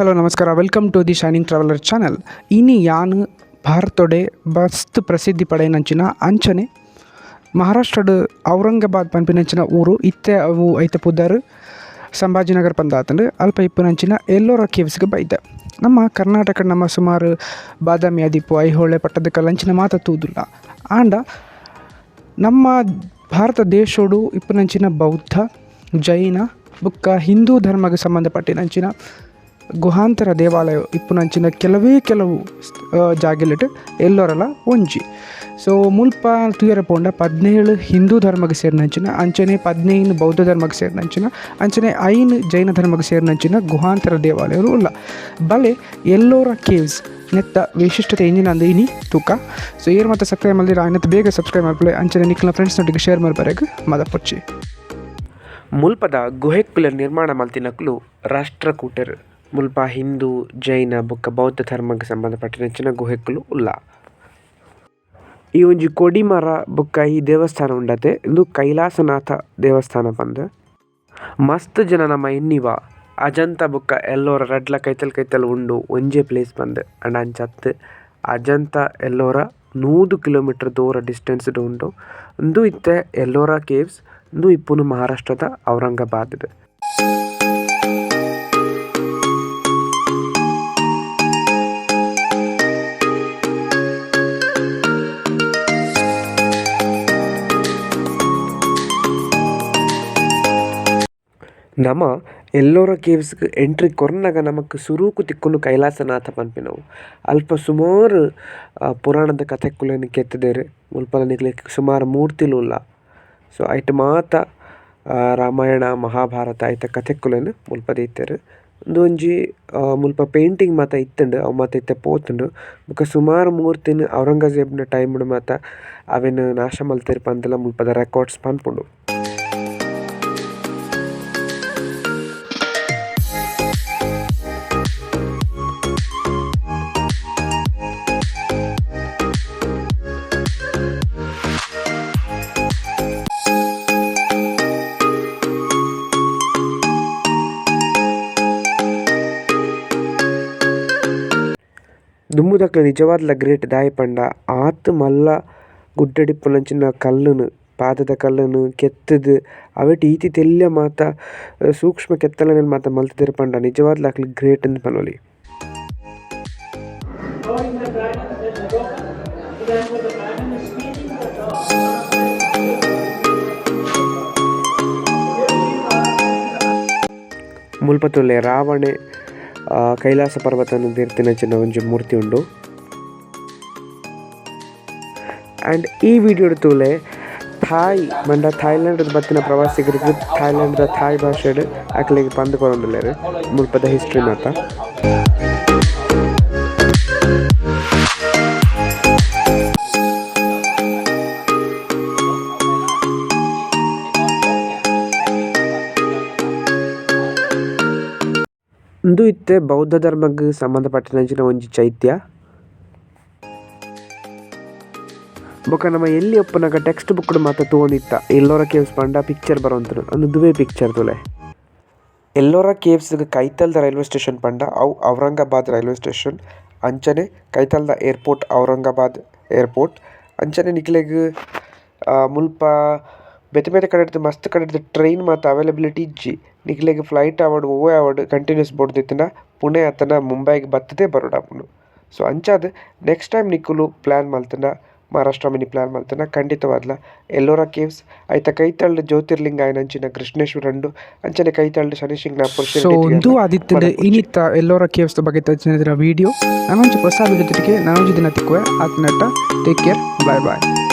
Hello, ನಮಸ್ಕಾರ. Welcome to the Shining Traveller channel. ಇನಿ ಯಾನ್ ಭಾರತೊಡೆ ಮಸ್ತ್ ಪ್ರಸಿದ್ಧಿ ಪಡೆಯಿನಂಚಿನ ಅಂಚನೆ ಮಹಾರಾಷ್ಟ್ರಡ್ ಔರಂಗಾಬಾದ್ ಪನ್ಪಿನಂಚಿನ ಊರು, ಇತ್ತೆ ಅವು ಐತ ಪುದರ್ ಸಂಭಾಜಿನಗರ್ ಪಂದಾತುಂಡು. ಅಲ್ಪ ಇಪ್ಪುನಂಚಿನ ಎಲ್ಲೋರ ಕೇವ್ಸ್ಗ್ ಬೈದೆ. ನಮ್ಮ ಕರ್ನಾಟಕ ನಮ್ಮ ಸುಮಾರು ಬಾದಾಮಿ ಆದಿಪ್ಪು, ಐಹೊಳೆ, ಪಟ್ಟದಕಲ್ಲು ಅಂಚಿನ ಮಾತ ತೂದುಲ್ಲ. ಆಂಡ ನಮ್ಮ ಭಾರತ ದೇಶೊಡು ಇಪ್ಪುನಂಚಿನ ಬೌದ್ಧ, ಜೈನ ಬೊಕ್ಕ ಹಿಂದೂ ಧರ್ಮಗ್ ಸಂಬಂಧಪಟ್ಟಿನಂಚಿನ ಗುಹಾಂತರ ದೇವಾಲಯ ಇಪ್ಪುನಂಚಿನ ಕೆಲವೇ ಕೆಲವು ಜಾಗೆಲೆಡ್ ಎಲ್ಲೋರಲ ಒಂಜಿ. ಸೊ ಮುಲ್ಪ ತೂಯರೆ ಪೋಂಡ 17 ಹಿಂದೂ ಧರ್ಮಗ್ ಸೇರಿನಂಚಿನ, ಅಂಚನೆ 15 ಬೌದ್ಧ ಧರ್ಮಗ್ ಸೇರಿನಂಚಿನ, ಅಂಚನೆ 5 ಜೈನ ಧರ್ಮಗ್ ಸೇರಿನಂಚಿನ ಗುಹಾಂತರ ದೇವಾಲಯಲು ಉಲ್ಲ. ಬಲೆ ಎಲ್ಲೋರ ಕೇವ್ಸ್ ನೆತ್ತ ವಿಶಿಷ್ಟತೆ ಎಂಚಿನ ಇನಿ ತೂಕ. ಸೊ ಏರ್ ಮಾತ ಸಬ್ಸ್ಕ್ರೈಬ್ ಮಲ್ದಿರ ಆಯ್ನತ್ ಬೇಗ ಸಬ್ಸ್ಕ್ರೈಬ್ ಮಲ್ಪುಲೆ. ಅಂಚನೆ ನಿಕ್ಲ್ನ ಫ್ರೆಂಡ್ಸ್ ನೊಟ್ಟಿಗೆ ಶೇರ್ ಮಲ್ಪರೆಗ್ ಮದಪೊಚ್ಚಿ. ಮುಲ್ಪದ ಗುಹೆಕ್ಕುಲ ನಿರ್ಮಾಣ ಮಲ್ತಿನಕುಲು ರಾಷ್ಟ್ರಕೂಟೆರ್. ಮುಲ್ಪ ಹಿಂದೂ, ಜೈನ ಬೊಕ್ಕ ಬೌದ್ಧ ಧರ್ಮಗ್ ಸಂಬಂಧಪಟ್ಟಿನಂಚಿನ ಗುಹೆಕ್ಕುಲು ಉಲ್ಲ. ಈ ಒಂಜಿ ಕೊಡಿ ಮರ ಬೊಕ್ಕ ಈ ದೇವಸ್ಥಾನ ಉಂಡತೆ, ಇಂದು ಕೈಲಾಸನಾಥ ದೇವಸ್ಥಾನ ಪಂದ್. ಮಸ್ತ್ ಜನ ನಮ ಎನ್ನಿವ ಅಜಂತ ಬೊಕ್ಕ ಎಲ್ಲೋರ ರಡ್ಲ ಕೈತಲ್ ಕೈತಲ್ ಉಂಡು, ಒಂಜೇ ಪ್ಲೇಸ್ ಪಂದ್. ಆಂಡ ಅಂಚ ಅತ್ತ್. ಅಜಂತ ಎಲ್ಲೋರ 100 ಕಿಲೋಮೀಟರ್ ದೂರ ಡಿಸ್ಟೆನ್ಸ್ ಡ್ ಉಂಡು. ಉಂದು ಇತ್ತೆ ಎಲ್ಲೋರ ಕೇವ್ಸ್. ಉಂದು ಇಪ್ಪುನು ಮಹಾರಾಷ್ಟ್ರದ ಔರಂಗಾಬಾದ್ ಡ್. ನಮ ಎಲ್ಲೋರ ಕೇವ್ಸ್ ಗ್ ಎಂಟ್ರಿ ಕೊರ್ನಗ ನಮಕ್ ಸುರುಕು ತಿಕ್ಕುನು ಕೈಲಾಸನಾಥ ಪನ್ಪಿನವು. ಅಲ್ಪ ಸುಮಾರು ಪುರಾಣದ ಕಥೆಕ್ಕುಲೆನ್ ಕೆತ್ತುದೆರ್. ಮುಲ್ಪದ ನಿಕ್ಲೆಗ್ ಸುಮಾರು ಮೂರ್ತಿಲು ಉಲ್ಲ. ಸೊ ಐಟ್ ಮಾತ ರಾಮಾಯಣ, ಮಹಾಭಾರತ ಐತ ಕಥೆಕ್ಕುಲೆನ್ ಮುಲ್ಪ ದೀತೆರ್. ಉಂದು ಒಂಜಿ ಮುಲ್ಪ ಪೈಂಟಿಂಗ್ ಮಾತ ಇತ್ತುಂಡು, ಅವು ಮಾತ ಇತ್ತೆ ಪೋತುಂಡು. ಬೊಕ ಸುಮಾರು ಮೂರ್ತಿನ್ ಔರಂಗಜೇಬ್ ನ ಟೈಮ್ ಡ್ ಮಾತ ಅವೆನ್ ನಾಶ ಮಲ್ತೆರ್ ಪಂದುಲ ಮುಲ್ಪದ ರೆಕಾರ್ಡ್ಸ್ ಪನ್ಪುಂಡು. ದುಂಬುದಕ್ಲ್ ನಿಜವಾದ್ಲ ಗ್ರೇಟ್. ದಾಯೆ ಪಂಡ ಆತ್ ಮಲ್ಲ ಗುಡ್ಡಡ್ ಇಪ್ಪುನಂಚಿನ ಕಲ್ಲುನು, ಪಾದೆದ ಕಲ್ಲುನು ಕೆತ್ತುದು ಅವೆಟ್ ಈತ್ ಎಲ್ಯ ಮಾತ ಸೂಕ್ಷ್ಮ ಕೆತ್ತನೆನ್ ಮಾತ ಮಲ್ತುದೆರ್ ಪಂಡ ನಿಜವಾದ್ಲ ಅಕ್ಲ್ ಗ್ರೇಟ್ ಇಂದ್ ಪನೊಲಿ. ಮುಲ್ಪ ತೂಲೆ, ರಾವಣೆ ಕೈಲಾಸ ಪರ್ವತನ್ ದೇರ್ತಿನಂಚಿನ ಒಂಜಿ ಮೂರ್ತಿ ಉಂಡು. ಅಂಡ್ ಈ ವಿಡಿಯೋಡ್ ತೂಲೆ, ಥಾಯ್ ಪಂಡ ಥಾಯ್ಲೆಂಡ್ ಬತ್ತಿನ ಪ್ರವಾಸಿಗರಿಗೆ ಥಾಯ್ಲೆಂಡ್ ದ ಥಾಯ್ ಭಾಷೆಡ್ ಅಕ್ಲೆಗ್ ಪಂದ್ ಕೊರೊಂದುಲ್ಲೆರ್ ಮುಲ್ಪದ ಹಿಸ್ಟ್ರಿ ಮಾತ. ಉಂದು ಇತ್ತೆ ಬೌದ್ಧ ಧರ್ಮಗ್ ಸಂಬಂಧ ಪಟ್ಟಿನಂಚಿನ ಒಂಜಿ ಚೈತ್ಯ. ಬೊಕ ನಮ ಎಲ್ಯ ಉಪ್ಪುನಗ ಟೆಕ್ಸ್ಟ್ ಬುಕ್ ಡ್ ಮಾತ ತೂವೊಂದಿತ್ತ, ಎಲ್ಲೋರ ಕೇವ್ಸ್ ಪಂಡ ಪಿಕ್ಚರ್ ಬರೊಂತುಂಡು, ಉಂದುವೇ ಪಿಕ್ಚರ್ ತೂಲೆ. ಎಲ್ಲೋರ ಕೇವ್ಸ್ ಗ್ ಕೈತಲ್ದ ರೈಲ್ವೆ ಸ್ಟೇಷನ್ ಪಂಡ ಅವು ಔರಂಗಾಬಾದ್ ರೈಲ್ವೆ ಸ್ಟೇಷನ್. ಅಂಚನೆ ಕೈತಲ್ದ ಏರ್ಪೋರ್ಟ್ ಔರಂಗಾಬಾದ್ ಏರ್ಪೋರ್ಟ್. ಅಂಚನೆ ನಿಕ್ಲೆಗ್ ಮುಲ್ಪ ಬೇತೆ ಬೇತೆ ಕಡೆರ್ದ್ ಮಸ್ತ್ ಕಡೆರ್ದ್ ಟ್ರೈನ್ ಮಾತ ಅವೈಲಬಿಲಿಟಿ ಇಜ್ಜಿ. ನಿಕ್ಲೆಗ್ ಫ್ಲೈಟ್ ಆವಡ್ ಒವ್ವೆ ಆವಡ್ ಕಂಟಿನ್ಯೂಸ್ ಬೋಡ್ದಿತ್ತುಂಡ ಪುಣೆ ಅತ್ತುಂಡ ಮುಂಬೈಗ್ ಬತ್ತುದೇ ಬರೊಡಾಪುಂಡು. ಸೊ ಅಂಚಾದ್ ನೆಕ್ಸ್ಟ್ ಟೈಮ್ ನಿಕುಲು ಪ್ಲಾನ್ ಮಲ್ತುಂಡ, ಮಹಾರಾಷ್ಟ್ರ ಮಿನಿ ಪ್ಲಾನ್ ಮಲ್ತುಂಡ, ಖಂಡಿತವಾದ್ಲ ಎಲ್ಲೋರ ಕೇವ್ಸ್, ಐತ ಕೈತಲ್ಡ್ ಜ್ಯೋತಿರ್ಲಿಂಗ ಆಯಿನಂಚಿನ ಕೃಷ್ಣೇಶ್ವರ ಉಂಡು. ಅಂಚನೆ ಕೈತಲ್ಡ್ ಶನಿ ಶಿಂಗ್ಣಾಪುರ ಸೊ ಶಿರ್ಡಿ ಉಂದು ಆದಿತ್ತುಂಡು ಇನಿತ್ತ ಎಲ್ಲೋರ ಕೇವ್ಸ್ ಬಗ್ಗೆ ವಿಡಿಯೋ. ನನೊಂಜಿ ಹೊಸ ವಿಡಿಯೋ ನನೊಂಜಿ ದಿನ ತಿಕ್ಕುವೆ. ಆತ್ನಟ್ಟ take care, ಬಾಯ್ ಬಾಯ್.